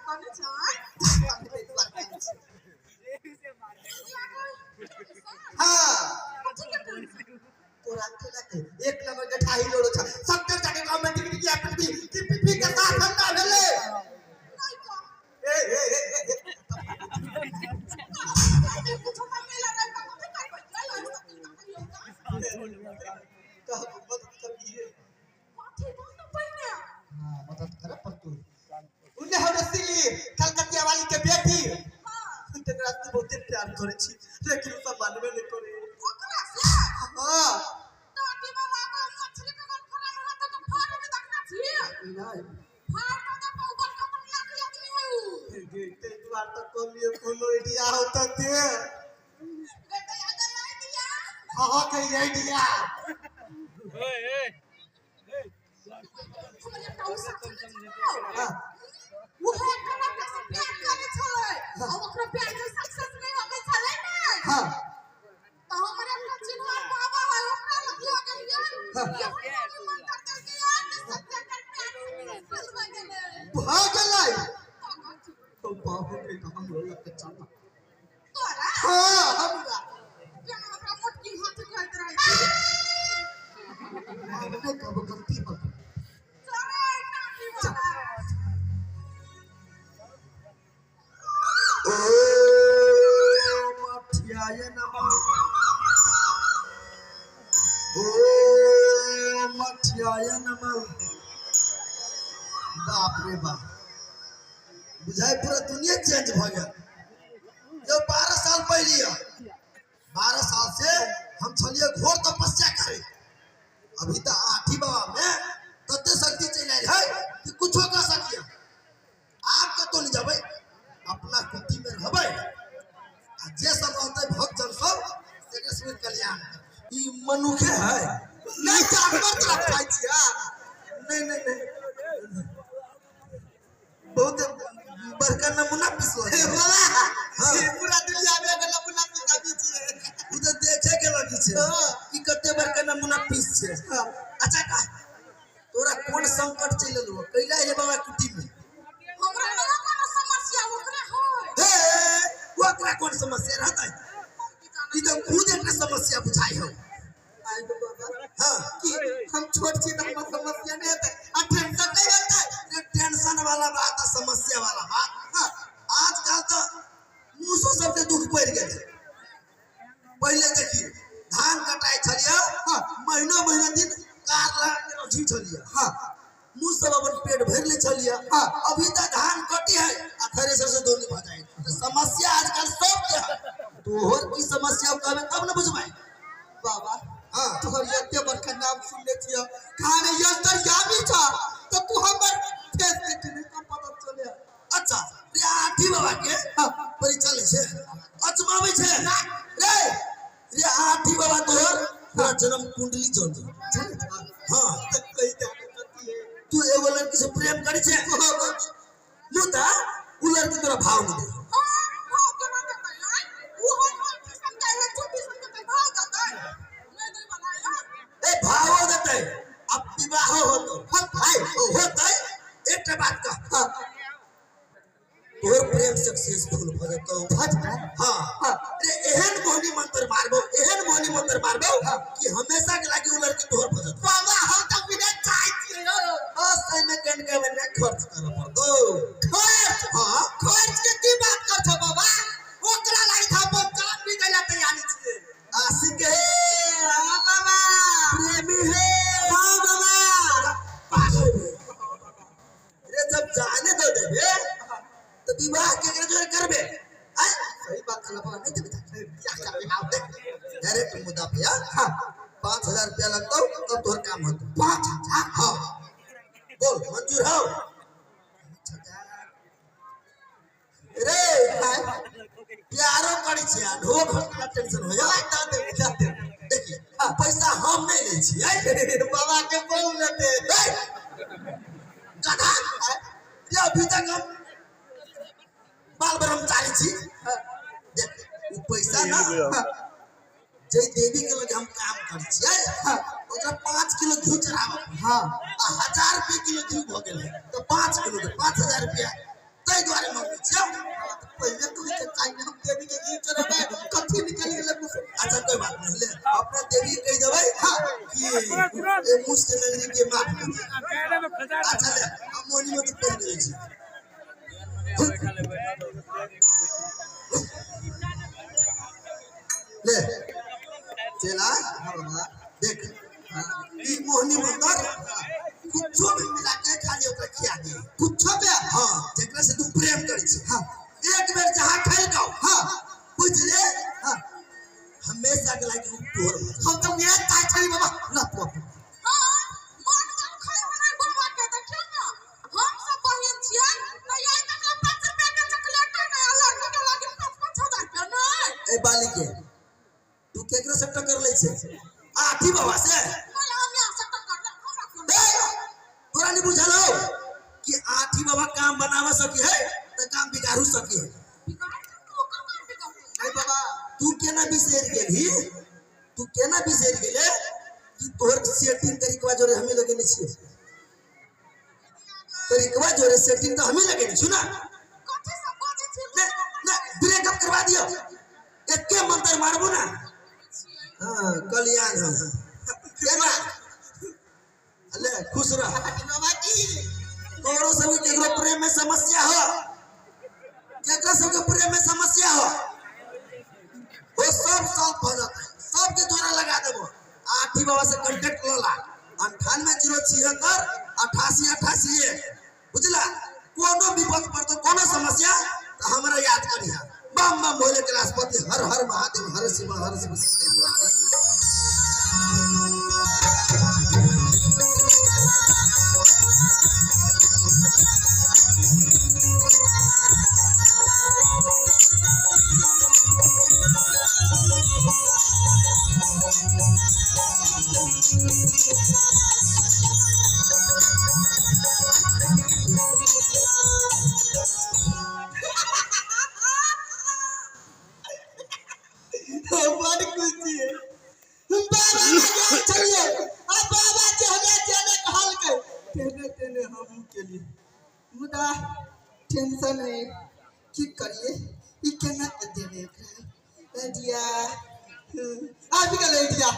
कने छै हाँ कथी के टेंशन तोरा अकेला के एक नंबर के ठाही लोड़ो छ 70 टका कम में टिकट की एप्पल भी पीपीपी के साथ हम ना भेले नहीं कह ए ए ए, ए कुछो मेला रहे त कथी करबै चल तो मदद करिए कथी बहुत पहिने हाँ मदद करे पर तू उन्ने हम रसीली कलकतिया वाली के बेटी हां तकरा से बहुते प्यार करे छी लेकिन उ सब मानबे नहीं करे ओकरा से हाँ टाटी वाला के मछली के गल फरा में हाथ तो फाड़ के देखना छी नहीं फाड़ के तो ऊपर खतरनाक आदमी है उ ते दुआर तक कहलिए कोनो आइडिया होता ते गए गए आइडिया हाँ हाँ कही आइडिया हमर एकटा उ साथी नहि छलौ हाँ उहे एकरा से प्यार करे छलै आ ओकरा प्यार के सक्सेस नहि होबै छलै ने हाँ तऽ हमर एकटा चिन्हर बाबा है ओकरा लग लऽ गेलियै हाँ। यही मंत्र देलकै यार कि सत्य कर प्यार सक्सेसफुल भऽ गेलै भऽ गेलै तऽ कथी तो बाबू के तो हम लोग के चलना तोरा हाँ हमरा जेना हमरा मोटकी हाथ कहैत रहै छी हम नहीं कहबो गलती हो गेल। चले टाटी वाला ओम अठियाय नमः ओम अठियाय नमः बाप रे बाप बुझाइ पूरा दुनिया चेंज भऽ गेल यो 12 साल पहिले यऽ 12 साल से हम छलियै घोर तपस्या करे अभी तऽ आठी बाबा में तते शक्ति चलि आयल है कि कुछो कर सकिए आब कतौ नहि जेबै अपना कुटी में रहबै आ जे सब रहतै भक्तजन सब तेकरे सबके कल्याण करबै। ई मनुखे है नहीं जानवर तोरा खाइ छियै नहीं नहीं नहीं बहुत बड़का नमूना पिसलो हे बाबा हाँ। ई पूरा दुनिया में एगो नमूना पिसाबी छियै ई तऽ देखे के लगी छै हाँ। कि कते बड़का नमूना पीस छै हाँ। अच्छा का तोरा कोन संकट चलि एलौ कैला हे बाबा कुटी में हमरा नहि कोनो समस्या ओकरा होय हे ओकरा कोन समस्या रहतै हम की जानै ई तऽ खुद एकरा समस्या बुझाइ हौ आइ गो बाबा हाँ कि हम छोट छी तऽ हमर समस्या नहि हेतै आ टेंशन नहि हेतै ये टेंशन वाला बात आ समस्या वाला बात हाँ आजकल तो मूसो सबके दुख पड़ि गेलै पहिले देखी धान कटाइ छलियै हाँ। महीनो महीना दिन कार लगा के रखी छलियै हाँ मुँह सब अपन पेट भरि लै छलियै हाँ। अभी तऽ धान कटी है आ थ्रेसर से दौनी भऽ जाइ तऽ समस्या आजकल सबके है तोहर की समस्या कहबे तब ने बुझबै बाबा हाँ तोहर एते बड़का नाम सुनने छियै कहाँ नहीं अंतर्यामी छ तऽ तू हमर फेस देखी नहीं कम पता चले अच्छा रे आठी बाबा के हाँ। परीक्षा लै छै अजमाबै छै रे रे आठी बाबा तोहर पूरा जन्म कुंडली चल चल हाँ तऽ कहि दे कथी है तू एगो लड़की से प्रेम करै छै मुदा उ लड़की तोरा भाव नहि दै हाँ भाव केना देतै आँय ओहो मोटकी सन के है छोटी सन के तऽ भाव देतै नहि दै बला यार ए भावो देतै अब विवाहो होतो हम भाई होतै एकटा बात कह हाँ तोहर प्रेम सक्सेसफुल भऽ जेतौ भऽ जेतै हाँ हाँ रे एहन मोहनी मंत्र मारबो एहन मोहनी मंत्र मारबो कि हमेशा के लागी उ लड़की तोहर भऽ जेतौ बाबा हम तऽ बिना चाहै छियै यौ। बस एहिमे कन के बने खर्च करऽ पड़तौ खर्च हाँ खर्च के की बात कर छौ बाबा ओकरा लागि तऽ अपन जान भी दैला तैयारी छियै आशिक है हाँ बाबा प्रेमी है हाँ बाबा पागल है रे जब जाने दो देबे तो विवाह केकरा जोरे करबे आय सही बात कहला बाबा नहीं देबे बियाह करबे आब देख डायरेक्ट मुद्दा पे हाँ 5000 रुपया लगतौ तब तोहर काम होतौ 5000 हाँ बोल मंजूर हो रे प्यारो करै छियै आ ढो खर्च टेंशन हो जाए दऽ देबै दऽ देबै देखिए पैसा हम नहीं लै छियै बाबा के बोल लेते ए, गधा ये अभी तक हम बाल ब्रह्मचारी छी देख उ पैसा ना जय देवी के लगे हम काम करै छियै ओकरा 5 किलो घी चढ़ाबऽ हाँ आ 1000 रुपये किलो घी भऽ गेलै तऽ 5 किलो के 5000 रुपया तय ताहि दुआरे मंगै छियौ। पहिले कहे के चाही ने, हम देवी के गीत चढ़ेबै कथी निकलि गेलै मुँह से। अच्छा कोई बात नहीं, ले अपना देवी के कहि देबै हां कि ए मुस के नगरी के माफ कर दे। अच्छा ले हम मोनी में तो पढ़ ले छी। ले चला देख ई मोहनी मंत्र कुछो भी मिला के खाली ओकरा खिया दे। कुछो बे हाँ जेकरा से तू प्रेम करै छी। हाँ एक बेर जहाँ खेलकौ हाँ बुझ ले हाँ हमेशा के लायक उ तोहर भऽ हम तो मेरा चाहे छली बाबा ना तू अपन। हाँ, मन मन खाय हमरा बाबा के देखियौ ना। हम सब बहिन छियै, तऽ आइ तक ले 5 रुपया के चॉकलेटो नहि आ लड़की के लागी 5-5 हजार रुपया नहि। जेतै। ए बाली के तू केकरा से टक्कर लै छै? आठी बाबा से? नहि, हम यहाँ से टक्कर लेब, हमरा कोन ए, तोरा नहीं बुझल हो कि आठी बाबा काम बनावा सकी है तो काम बिगाड़ू सकी है। बिगाड़ के तू ओकर काम बिगाड़तै। अरे बाबा तू केना बिसरि गेलही? तू केना बिसरि गेले कि तोहर सेटिंग तरीकवा जोरे हमी लगेने छियै? तरीकवा जोरे सेटिंग तो हमी लगेने छियै ना। कथी सब बाजै छी? ने ने ब्रेकअप करवा दियो, एके मंत्र मारबो ना। हाँ कल्याण हो केना अले खुश रह। बाबा जी तोरो सब के केकरो प्रेम में समस्या हो, केकरो सब के प्रेम में समस्या हो, वो सब सॉल्व हो जाता है। सबके जोड़ा लगा देबो। आठी बाबा से कांटेक्ट ला 98 076 88 88 1 बुझला? कोनो विपद पड़तो कोनो समस्या तो हमरा याद करिहा। बम बम भोले कैलाशपति हर हर महादेव हर शिव हर शिव शंकर मुरारी। बड़ खुशी है। हम बाबा के गेल छलियै आ बाबा जेहने जेहने कहलकै तेहने तेहने हमहूँ केलियै। मुदा टेंशन है की करियै, ई केना के देबै ओकरा आइडिया। आबि गेल आइडिया।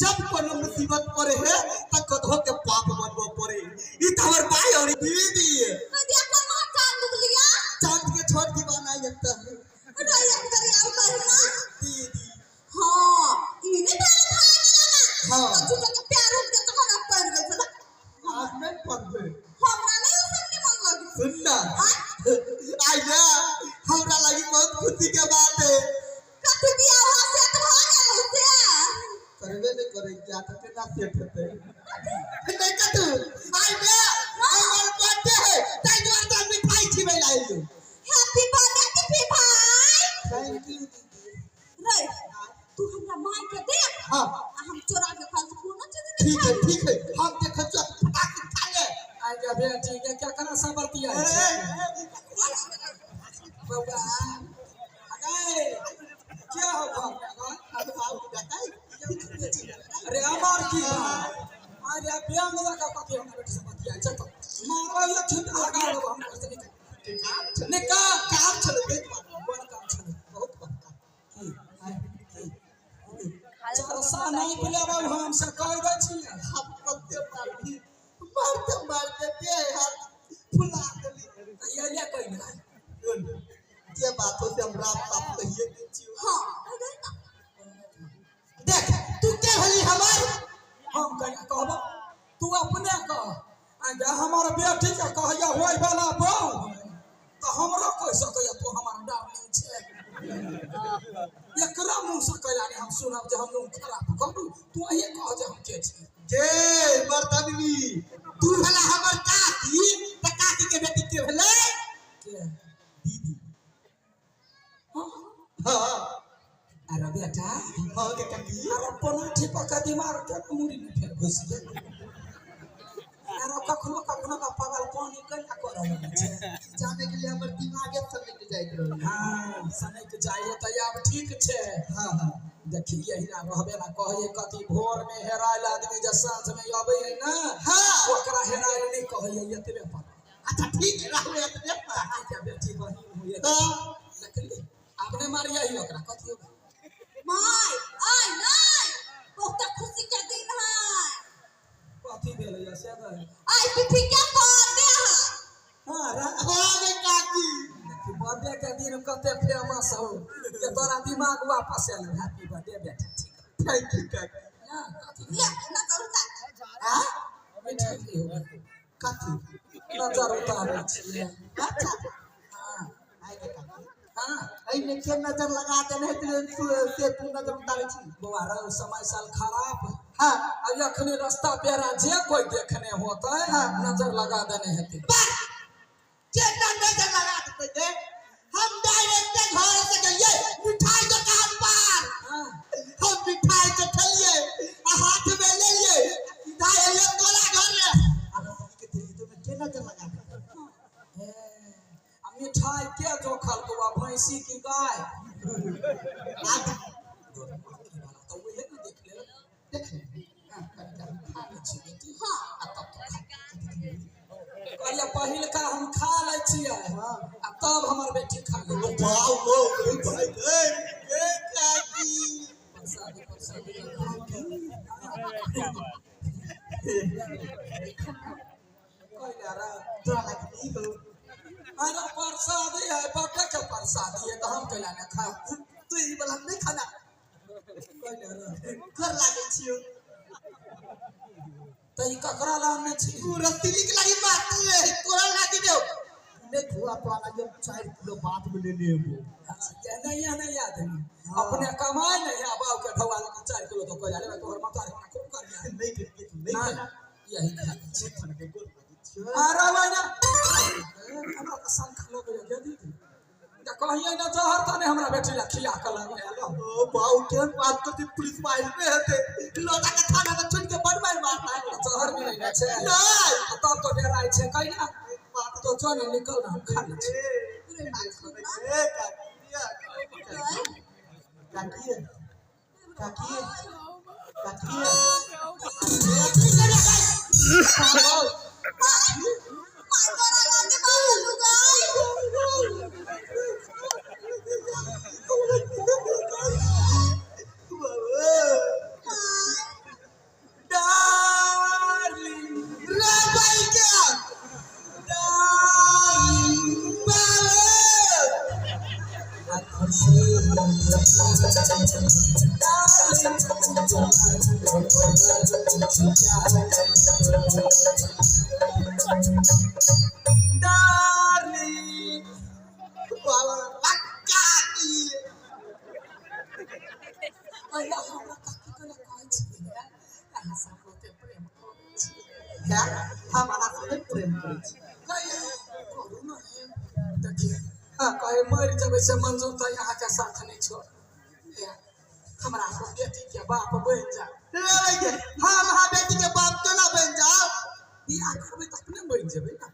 जब कोनो मुसीबत पड़े है तऽ कतहो के पाप बनबऽ पड़े। ई तऽ हमर भाई और दीदी है। कदिया कोना चांद उगलिया? चांद के छोड़ दीवाना एकटा है। रैया करिया बहिना। दीदी हाँ, ई नहि भेल भाई वाला। हाँ। तो झूठो के प्यार उनके चढ़ा पड़ गेल छला। आब नहि पढ़बै। हमरा नहि ओ सब निमन लगे। सुन ना। आइया हमरा लगी बहुत खुशी के बात है। कथी बियाह सेट भऽ गेल से? करबे नहीं करे क्या तो केना सेट हेतै? नहीं कतू आइया हमर बर्थडे है ताहि दुआरे तो हम मिठाई खिबै ला आइलियो। हैप्पी बर्थडे टिफी भाई। Thank you दीदी। रे तू हमरा माय के देख। हाँ। आ हम चोरा के खाल से कोनो चीज नहीं ठीक है खाई। ठीक है हम देखै छियै फटाक से खा ले। आइ बेटी के केकरा सबर दिया ए, छै? ए, बौआ अगे क्या हो बाप? अब आओ बताई। अरे हमार की अरे ब्याह में का कथी हमरा बेटी से बतिया छै तो मारल लखिन आगा देबो हमरा से निकाल निकाल। काम छलै ताहि दुआरे। कोन काम छलै? बहुत बड़का। की आइ की चरसा नहीं पिलेबै हम से कहि दै छियै। हम कते मारबी मारते मारते देह हाथ फुला देली। तऽ ये कहि ने जे बात हो से हम राम साफ कहिए दै छियौ। हाँ, कहि दही ना। देख तू के भेली हमर? हम कहिया कहबो तू अपने कह। आगे हमर बेटी के कहैया होय वाला बहू तऽ हमरो कहि सकैया तू हमर डार्लिंग छै। एकरा मुँह से कहिया नहि हम सुनब जे हम मुँह खराब करू। तू अहीं कह जे हम के छी। जे मर्दनवी तू भेला हमर काकी तऽ काकी के बेटी के भेलै? के? दीदी। हाँ। हाँ। अरे बेटा। हाँ के काकी। अरे पनाठी पका दिमाग के मुड़ी में फेर घुसि गेल। अरे कखनो कखनो का पागल पानी केना करऽ लगै छै? जाने के लिए हमर दिमागे सनक जाइत रहै। हाँ सनक जाइए तऽ आब ठीक छै। हाँ हाँ। देखी यही ना रहबे ना कहैए कथी भोर में हेरायल आदमी जे साँझ में अबै है ना हाँ। ओकरा हेरायल नहीं कहैए एतबे पर। अच्छा ठीक है रहबै एतबे पर। काकी के बेटी हाँ। देखली आब नहि मारियै ओकरा, कथी होगा? My आइ नहीं, बहुत खुशी के दिन है। कथी भेलैया से कहे? आइ पिपी के बर्थडे है। हाँ रा। हाँ गे काकी। देखी बर्थडे के दिन कते फेमस हो जे तोरा दिमाग वापस आयल। हैप्पी बर्थडे बेटा, ठीक। Thank you काकी। ना कथी? ले नजर उतार। हाँ। मिठाई की होगा? कथी? नजर उतारै छियै। अच्छा। हाँ। आइ गे काकी। हाँ। एहिमे के नजर लगा देने हेतै से तू नजर उतारै छी? बौआ रौ, समय साल खराब। हाँ। आ अखनी रास्ता पेरा जे कोई देखने होते हाँ। नजर लगा देने हेतै। बस केना नजर लगा देतै गे? हम डायरेक्ट घर से गेलियै मिठाई दुकान पर। हाँ। हम मिठाई के खेलियै आ हाथ में लेलियै, सीधा एलियै तोरा घर रे। आ रस्सी के दिल्ली तो में के नजर लगा देतै? ए, आ मिठाई के जोखल बौआ, भैंसी की गाय? आधा। तऽ उहे ने देख लेलक। देख ले। हाँ, कनिटा हम खा लै छी बेटी। हाँ। आ तब तो खा। कहलियै पहिलका हम खा लै छियै आ तब हमर बेटी खा ले। वाह वाह भाई गे, गे काकी। प्रसादी प्रसादी। कहले रे तोरा लागी नहीं हो। अरे प्रसादी है, बटे के प्रसादी है तऽ हम कैला ने खा? तू ई वाला नहीं खाना। कहले रे घर लागे छियो। तऽ ई ककरा लाने छी? तू रस्सी के लागी बात रे, तोरा लागी दे। नहीं खुआ तोरा लागी हम 4 किलो बाद में ले लेबो। नहीं नहीं याद है अपने कमाई नहीं है, बाप के ढौआ लगा 4 किलो तो कोई ले तोहर माता हमरा खूब कर लिया। नहीं के तू नहीं ना खाना। यही खा लै छी। नहीं खाना के गोर लागे छियो। अरे भाई ना हमरा तऽ शंख लग गया दीदी, तऽ कहियै ना जहर तऽ नहि हमरा बेटी ला खिया के लगे लो। ओ बाऊ केहन बात करती, पुलिस मार में हेते लोटा के थाना में छुट के बड़ मार मारता है। जहर मिलै ने छै? नहीं। आ तब तो डराइ छै कहिना तो चल ना निकल ना, हम खा लै छी। ए काकी, काकी काकी काकी काकी। My तोरा लागी मारलू गाय। डार्लिंग रे भाई क्या डार्लिंग बाबू। डार्लिंग बाबा काकी। अल्लाह हमरा काकी के कहै छियै, अहाँ सब बहुते प्रेम करै छी। क्या हम अहाँ से नहीं प्रेम करै छी? करू ने, देखिए हाँ कहे मरि जेबै से मंजूर तऽ अहाँके साथ नहि छोड़, हमरा अपन बेटी के बाप बनि जाउ। रे भाई के हम अहाँ बेटी के बाप केना बनि जाउ? बियाह करबै तऽ अपने बनि जेबै ने।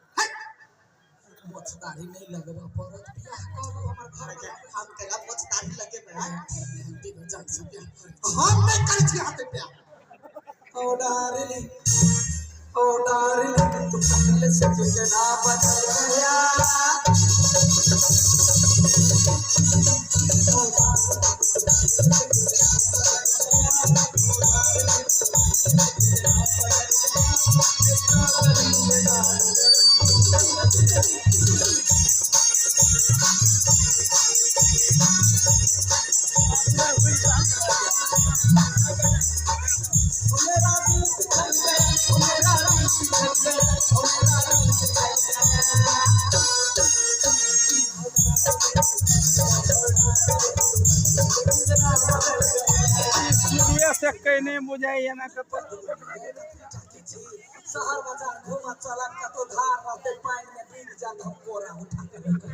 मोछ दाढ़ी नहि लगबऽ पड़त, बियाह करू हमर घर। हम केना मोछ दाढ़ी लगेबै? जान से बियाह करै छी। हम नहीं करै छी हाथे प्यार। ओ डार्लिंग ओ डार्लिंग, तू पहले से कितना बदल गया। मेरा दिल पिघल गया, ओ मेरा दिल पिघल गया, ओ मेरा दिल पिघल गया। सीरियस के नहि बुझाइए ना कतौ। शहर बाजार घूमऽ चलब, कतौ धार रहतै, पानि में डूबि जायत, हम कोरा उठा के लऽ के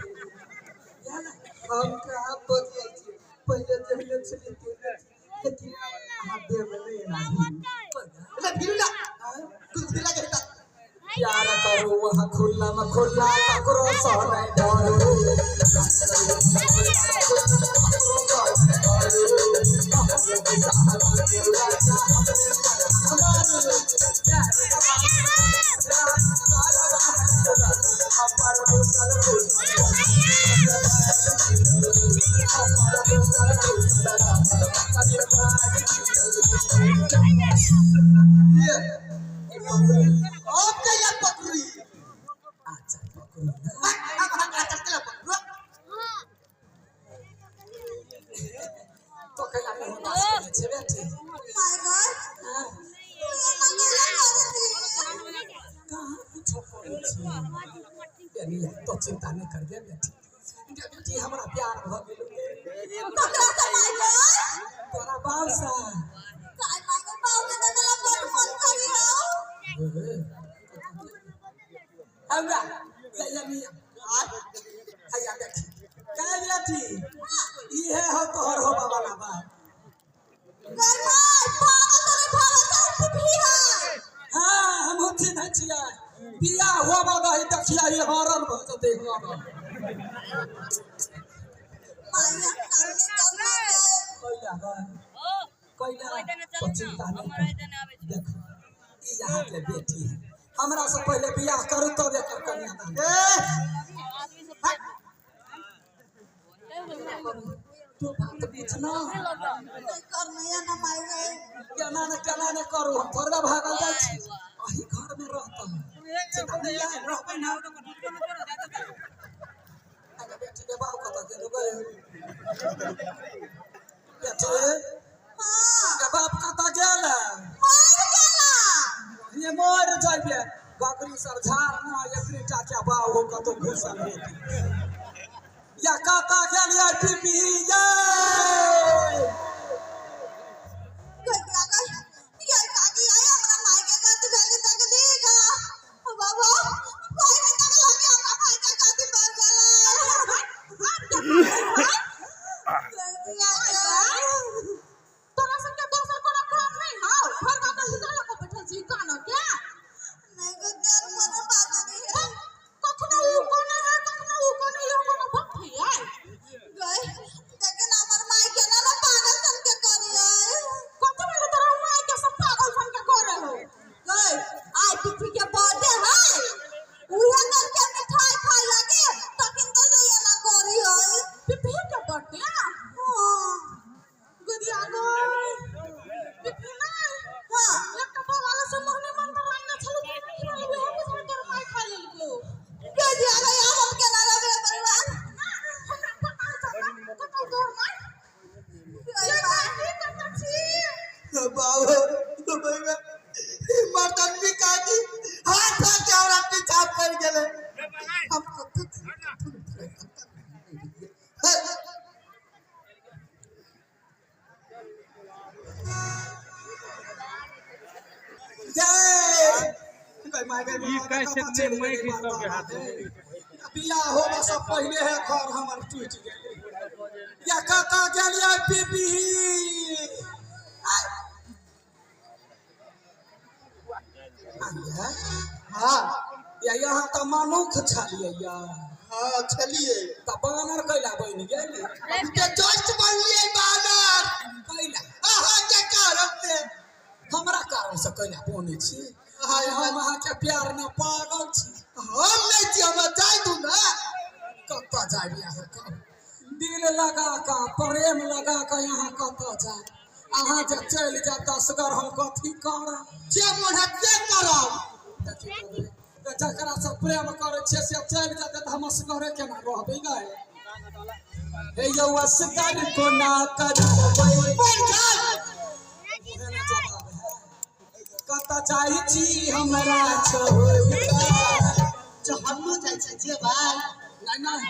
इएह ने। हम कहाँ बजियै छी? पहिले जेहने छलियै तेहने छी, लेकिन अहाँ देह में नहीं एना भीड़ भीड़ ला कुछ भी लगे ता। प्यार करू वहाँ खुला में खुला, ककरो सँ नहि डरू। छै बेटी? माय गय। हाँ, तू एना केना करै छी? कहाँ कुछो करै छी बेनिया, तो चिंता नहीं कर गे बेटी। गे बेटी, हमरा प्यार भऽ गेल ककरा से माय गय? तोरा बाप से। काय माय गय, बाप के देखला बड़ मन करी हौ। हमरा या या मिया हैया देखी काय बेटी, इहे हो तोहर हो बाबा ला बाप। गय माय, पागल तोरे भावा से पिपही है। हाँ, हम चिन्है छियै। बियाह होबऽ दही, देखिया ई हरन भऽ जेतै, हरन। माया काहे करना गय? कैला गय, कैला तो चिंता नहीं कर। देखो, ई यहाँ के बेटी है, हमरा से पहिले बियाह करू तब एकर कन्यादान। ए तू बात बुझना। नहीं करना या ना माय गय। केना ने केना ने करू, हम थोड़े भागल जाइ छी, अही घर में रहता चिंता नहीं है, रहबै ना। अरे बेटी के बाप कतऽ गेल गए? बेटी हां। के बाप कतऽ गेल? मर गेला। ये मर जाइबे बकरी सर झाड़ ना एकरे टा के बाप हो कतौ घुसल होती या कतऽ गेल ये पीपी ये? गइया गई ये काकी आई, हमरा माय के गति भेल तक देगा बाबा। भाई के तक लगे हमरा भाई के गति बढ़ गेलै। तोरा सबके दोसर कोनो काम नहीं हौ? घर का भीतर लग के बैठल छी कान के। नहीं गो, देर कोनो बात नहीं है। कखनो ऊ कोने है, कखनो ऊ कोने, इहो कोनो भक्त है गई। लेकिन हमर माय के ना ना पागल सन के करिए। कथी भेल तोरा माय के सब पागल सन के करे हो गई? आई पृथ्वी के बर्थडे है, उहे कर के मिठाई खाए लगे तखन तो से ना करी है। पृथ्वी के बर्थडे? हां गुदिया गई पृथ्वी नहीं। हां, एकटा बाबा से मोहनी मंत्र आनने छलु, त की भेल? उहे बुझा तोर माय खा लेलको। गुदिया गई, हम केना रहबै परिवार? हमरा पता चलल कतौ तोर माय। ये की करता छी? बाबू भैया, मर्दन भी काकी हाथ हाथ के हमरा पीछा पड़ गेलै। हम कतऽ छी? हे, जय गई माय गई। ई कैसे कतऽ चलि ने गेलै मैगी सबके बाबा हाथ में। बियाह होबऽ से पहिले है घर हमर टूटि गेलै। या कतऽ गेलियै पीपी? हाँ। या यहाँ तऽ मनुख छलियै या? हाँ, छलिए। तऽ बानर कैला बनि गेली? के जस्ट बनलिए बानर। कैला? अहाँ के कारण से। हमरा कारण से कैला बनै छी? आइ हम अहाँके प्यार में पागल छी। हम नहीं छी, हमरा जाय दू ना। कतऽ जाबी अहाँ? कहू, दिल लगा कऽ, प्रेम लगा कऽ यहाँ कतऽ जाय? अहाँ जे चलि जायब तऽ असगर हम कथी करब? जे मोन हैत से करब। देखी तऽ जकरा से प्रेम करै छियै से चलि जेतै तऽ हम असगरे केना रहबै गए? हे यौ, असगर कोना करबै? बोल खान। एना जवाब है, कतऽ जाइ छी हमरा छोड़ि कऽ? जहन्नो जाइ छै जे भाई। नहि नहि,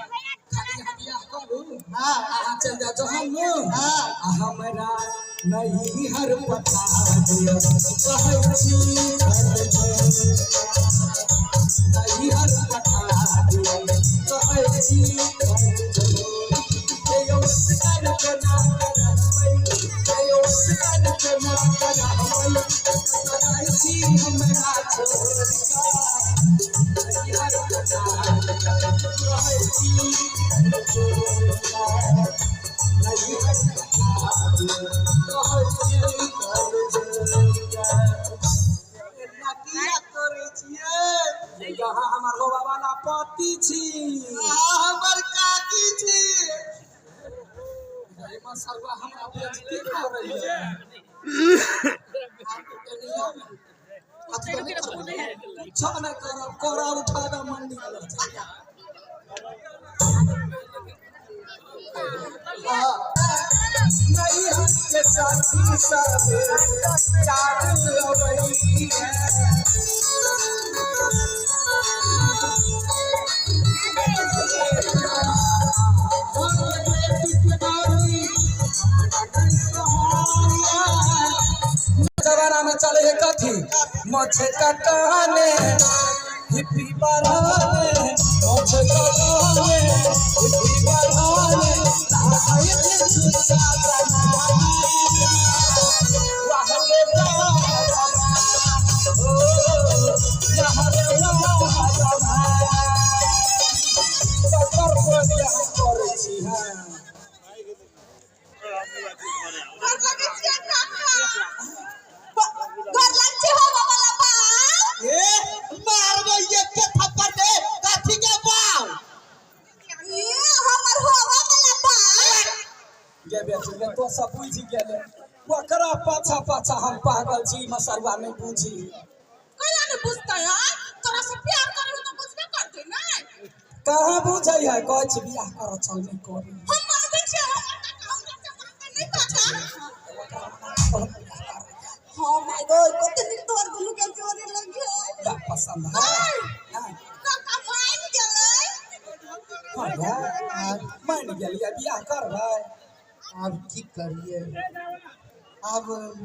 खाली अहाँ बियाह करू। हाँ। अहाँ चलि जाउ जहन्नो। हाँ। आ हमरा नैहर पठा दिअ, कहै छी नैहर पठा दिअ, कहै छी। हे यौ, असगर कोना करबै? हे यौ, असगर कोना करबै? कतऽ जाइ छी हमरा छोड़ि कऽ? नैहर पठा दिअ, कहै छी। नैहर पठा दिअ, कहै छी। एना किया करै छियै? यहाँ हमर होबा वाला पति छी। अहाँ हमर काकी छी। एहिमे सरवा हमरा बेइज्जती करैया। किछो नहि करब, कोरा उठा कऽ मंदिर लऽ चलि। नहीं के सखी सब चार अबैया। जमाना में चले है कथी मछ कटाने हिप्पी बढ़ाने, मछ कटाने हिप्पी बढ़ाने, लागे छुच्चा बनाने, वाह रे वाह ओ वाह रे वाह तकर बोलिया हम करै छी। हाँ घर लगै छियै काका, घर लग छी होबऽ वाला बाल। ए मारबो एक के थप्पड़ दे, कथी के बाल? ए हमर होबऽ वाला बाल। गे बेटी गे, तो सब बुझि गेले, ओकरा पाछा पाछा हम पागल छी, मसरुआ नहि बुझी। कैला नहि बुझतै? आय तोरा से प्यार करे तो बुझबे करतै नै। कहाँ बुझै है? कहै छी बियाह कर चल, नहि करी। हम मनबै छियै, हमर काका हमरा से मानतै नहि काका? ओकरा मना कर बियाह कर। हाँ my God, कते नीक तोहर दुनू के जोड़ी लगे। बा पसंद है। हाँ। काका मान गेलै। हाँ गे, मान गेलियै, बियाह करबै। आब की करिए, आब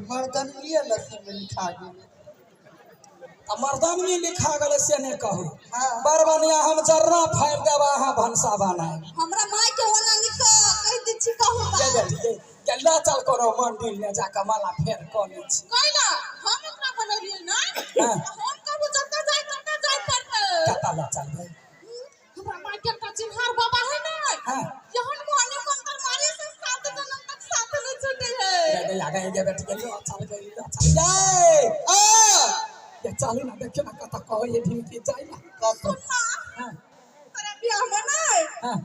मर्दनिए नसीब में लिखा गेलै। आ मर्दानवी लिखा गेलै से नहि कहू। हाँ। बड़ बढ़िया, हम जर्रा फाड़ि देब, अहाँ भनसा बनायब। हमरा माय के ओना नीक कहि दै छी कहू गे बात। बेटी गे, गे लऽ चल कोनो मंदिर में जाकऽ माला फेर कऽ लै छी। कैला हम ओकरा बनेलियै नै? हाँ। हम कहबो जतऽ जाय ततऽ जाय पड़तै। कतऽ लऽ चलबै? हमरा माय के एकटा चिन्हार बाबा है नै? हाँ। जहन मोने मंत्र मारे से 7 जन्म तक साथ नहीं छूटे है। गे गे गे गे बेटी गे, लऽ चल गे, लऽ चल गे। आ ये चलू ना, देखियौ ना कतऽ कहै ढिमकी जाइ ना। सुन ना, हाँ। तोरा बियाह में नै हाँ।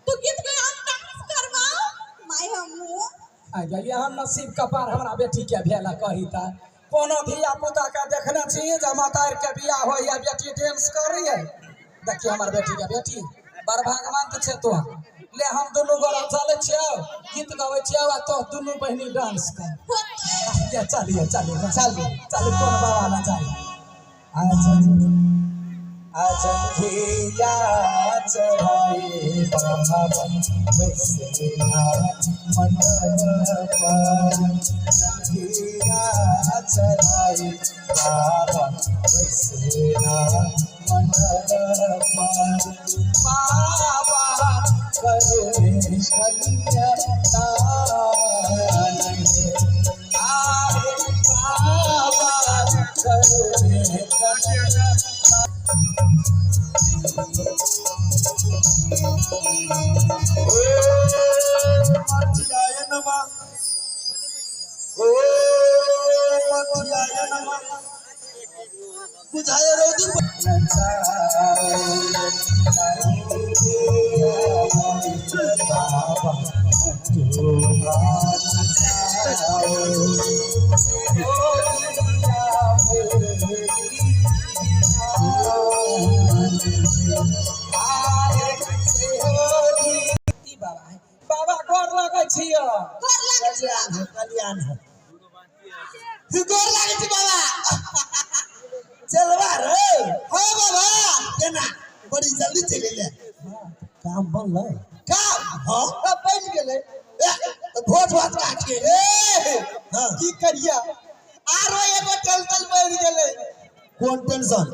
तू गीत गे, हम डांस करबाओ my हमहूँ। आ गेलियै हम नसीब कपार हमरा बेटी के भेल। कही तऽ कोनो धिया पुता के देखने छी जे मतारि के बियाह होइए बेटी डांस करैए? देखिए हमर बेटी के, बेटी बड़ भागवंत छै तो। ले हम दुनू गोरा चलै छियौ, गीत गबै छियौ आ तो दुनू बहिनी डांस कर। ये चलिए चलिए चलू। चलू, कोन बाबा ना जाए। अच्छा अच्छा घिया चढ़ाए बाबा बैसला मंडप, घिया चढ़ाए बाबा बैसला मंडप, बाबा करे कन्यादान हे, आरे बाबा करे कन्यादान। मथियाय नमः, ओ मथियाय नमः। बुझाय रौदी। ई बाबा है, बाबा गोर लगै छियै। गोर लागै छी कल्याण बाबा। हो, कल्याण हो। गोर लागै छी बाबा। चलवा रे। हाँ बाबा। केना बड़ी जल्दी चलि एलै? काम बनलै? काम? हाँ। हाँ, बनि गेलै। ए, तऽ भोज भात काट के। ए हाँ। की करिया, आरो एगो टेंशन बढ़ि गेलै। कोन टेंशन?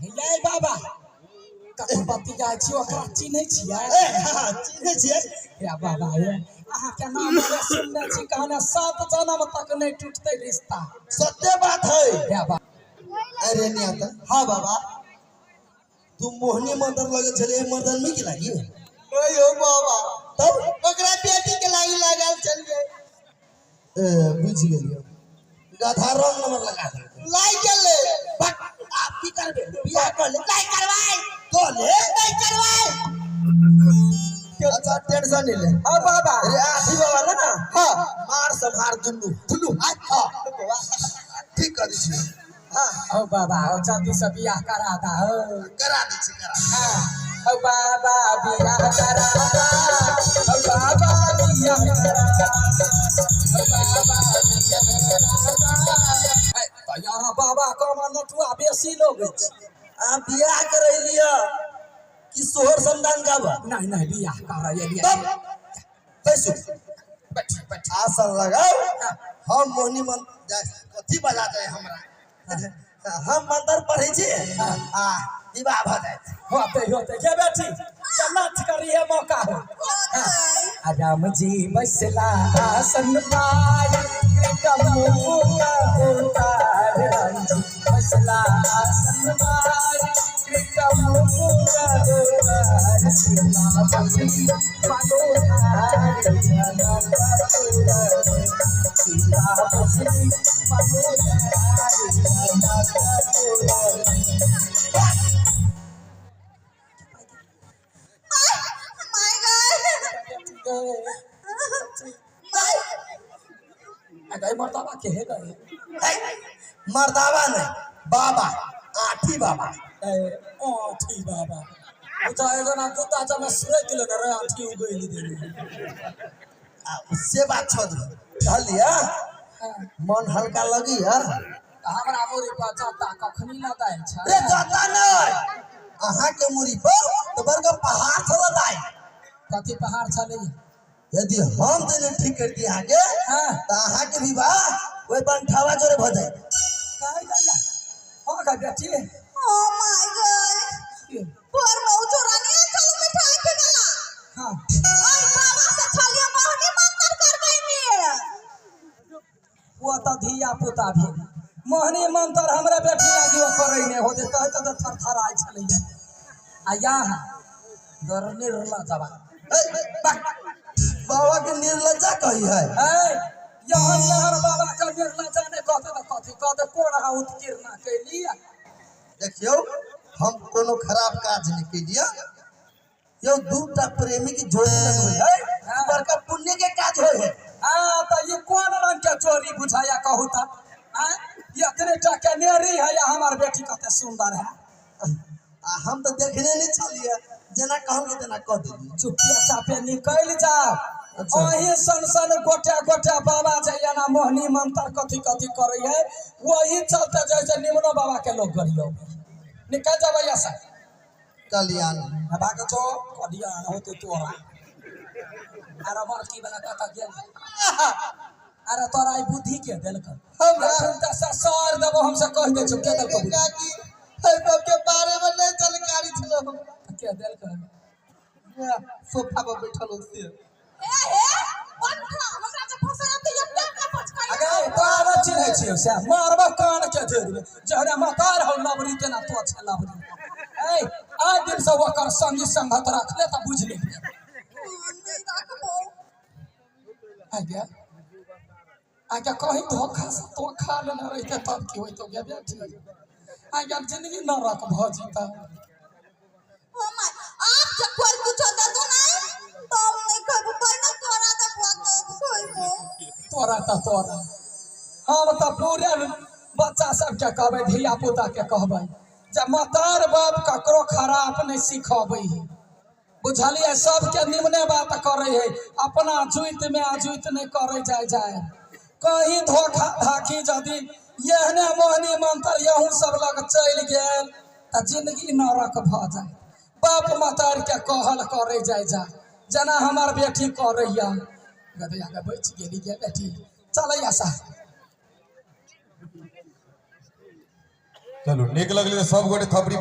यै बाबा, कतऽ बतिया छी, ओकरा चिन्है छियै? ए हाँ, चिन्है छियै। या बाबा ये, अहाँके नाम हमे सुनने छी, कहने 7 जन्म तक नहि टूटतै रिश्ता। सत्य बात है। या बाबा। अरे नहीं आता। हाँ बाबा। तू मोहनी मंदिर लगे छले, मर्दन में की लागी? नहीं हो बाबा। तब? ओकरा बेटी के लागी लागल चलिए। ए बुझ गेलियो, गधा रंग नंबर लगा दे। लाइ गेलै। बट आप की करबे? बियाह कर ले। नहीं करवाई। कर ले। नहीं करवाई। अच्छा टेंशन नहीं ले। हाँ बाबा। अरे आठी बाबा ना। हाँ। मार संभार दुनू दुनू। हाँ ठीक कर दै छियै। हाँ। ओ बाबा, ओ जल्दी से बियाह करा दा हो। करा दै छी, करा। हाँ। ओ बाबा बियाह करा दा, ओ बाबा बियाह करा दा। तऽ यहाँ बाबा कमा नटुआ बेसी लोग अछि। अहाँ बियाह करै लिअ कि सोहर समदान गाबऽ? नहीं नहीं, बियाह करै एलियै। तब बैसू। बैठ बैठ। आसन लगाओ। हम मोहनी मन कथी बजा दे हमरा, हम मंत्र पढ़ै छी आ विवाह भऽ जायत। होते होते गे बेटी, जब नाच करी है मौका हो। आ राम जी बसला आसन पाय, मुकुट उतार। राम जी बसला आसन पाय, मुकुट उतार। सीता बसली मनोहारी जनकपुर। सीता बसली मनोहारी जनकपुर। My गय। My गए, मर्दाबा के हे गए? मर्दाबा नहीं, बाबा, आठी बाबा। ए आठी बाबा बुझा एगो ना कुत्ता जमे सुरैत लेने रे आठी उगैली देने। आ से बात छोड़ कहलिया, मन हल्का लगी है? हमरा मुरी पर जाता कखनी लदाइ छै? रे जाता नहीं, अहाँ के मुरी पर तो बड़का पहाड़ छल दाई। कथी पहाड़ छलै? यदि हम देने ठीक कर दिया अहाँके तऽ अहाँके विवाह ओहि बनठावा जोरे भऽ जायत। कहै जाइया हाँ गै बेटी। ओ my गय, पर मऊ चोरानी चलो मिठाई के वाला। हाँ। ओय बाबा से छलिए मोहनी मंत्र करबै में। वो तऽ धिया पुता भेल, मोहनी मंत्र हमरा बेटी लागी करै नहि होते कहै तऽ थरथराइ छलैया। आ यहाँ दर निर्लज जबा। बाबा के निर्लज्जा कही है? ए यहन यहन बाबा के निर्लजा नहि कहते तऽ कथी कहते? कोन अहाँ उत्कीर्णा कैलियै? देखियौ, हम कोनो खराब काज नहि केलियै यौ। दूटा प्रेमी के जोड़ी लगबै है, बड़का पुण्य के काज होय है। हाँ, तऽ ई कोन रंग के चोरी बुझाया कहू तऽ? आँय, इतने टा के नेरी है या हमार बेटी कते सुंदर है। आ हम तऽ देखने नहि छलियै, जेना कहलकै तेना कऽ देलियै। चुपिया चापे निकलि जाओ। अच्छा। अही सन सन गोटे गोटे बाबा जे एना मोहनी मंत्र कथी कथी करै है, वही चलते जैसे निमनो बाबा के लोग गरियो। निकल जाओ भैया से। कल्याण। भाग जो, कल्याण होते तोरा। अरे बड़की वाला कतऽ गेल? अरे तोरा ई बुद्धि के देलक? हमरा। एखन तऽ से सर देबो हमसे कहि दै छौ। के देलक बुद्धि? काकी, एहि सबके बारे में नहीं जानकारी छलो हमरा। के देलक? सोफा पर बैठल हो से। ए हे बंठा, हमरा जे फसैया तऽ ये क्या पचकाई। अगे तोरा नहि चिन्है छियौ से मारबो कान के जोड़ि जहने मतार हौ लबरी तेना तो छै लबरी। ए आइ दिन से ओकर संगी संगत रखले तऽ बुझि लेबे। नहीं राखबो। आज्ञा आज्ञा, कहीं धोखा से तो खा लेने रहिते तब की होइतो गे बेटी? आज्ञा, जिंदगी नरक भऽ जेता। ओ my, आप जब कोई कुछो दे दो नहीं तब नहीं खैबो, पहिने तोरा देबो तब खैबो। तोरा तऽ तोरा, हम तऽ पूरे बच्चा सबके कहबै, धिया पुता के कहबै जे मतार बाप ककरो खराब नहि सिखबै है, बुझलियै? सबके निमने बात करै है, अपना जुइत में अजुइत नहि करै जाय जाय। कहीं धोखा धाखी यदि एहने मोहनी मंत्र यहू सब लग चलि गेल तऽ जिंदगी नरक भऽ जाय। बाप मतार के कहल करै जाय जा, जेना हमर बेटी करैया। गदैया के बचि गेली गे बेटी। चलैया सा। चलू, नीक लगलै तऽ सब गोटे थपड़ी।